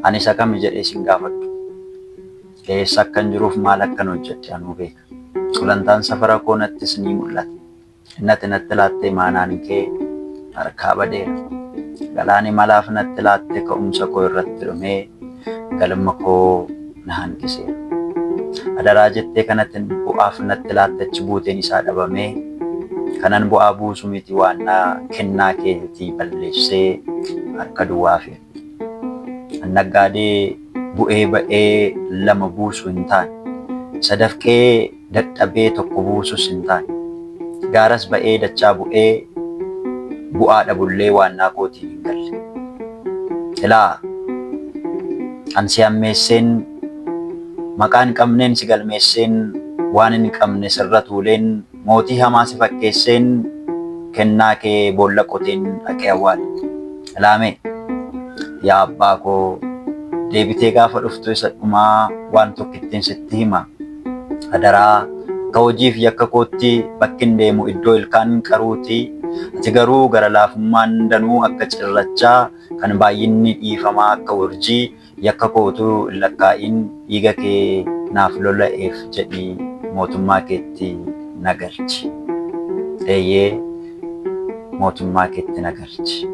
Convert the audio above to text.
Ani isa kami jedhee sin gaafadhu. Eessa akkan jiruuf maal akkan hojjedhe anuu beeka. Gulantaan safara koo nattis ni mul'ata. Inni ati natti laatte imaanaan kee harkaa badeera. Galaani malaaf natti laatte ka'umsa koo irratti dhumee galma koo na hanqiseera. Adaraa jettee kan ati bu'aaf natti laatte achi buuteen isaa dhabamee kanan bu'aa buusu miti waan kennaa keetii balleessee harka duwwaa hafeera. An naggaadee bu'ee ba'ee lama buusu hin taane. Isa dafqee dadhabee tokko buusus hin taane. Gaaras ba'ee dachaa bu'ee bu'aa dhabullee waannaa kootiin hin galle. Ilaa an si hammeesseen maqaa hin qabneen si galmeesseen waan hin qabne sirra tuuleen mootii hamaa si fakkeesseen kennaa kee boolla qoteen dhaqee awwaale. Ilaamee yaa abbaa koo deebitee gaafa dhuftu isa dhumaa waan tokkittiin sitti hima. Adaraa akka hojiif yakka kootti bakkin deemu iddoo ilkaan qaruuti. Ati garuu gara laafummaan danuu akka cirrachaa kan baay'inni dhiifamaa akka urjii yakka koo utuu hin lakkaa'in dhiiga kee naaf lola'eef jedhii mootummaa keetti na galchi. Eeyyee mootummaa keetti na galchi.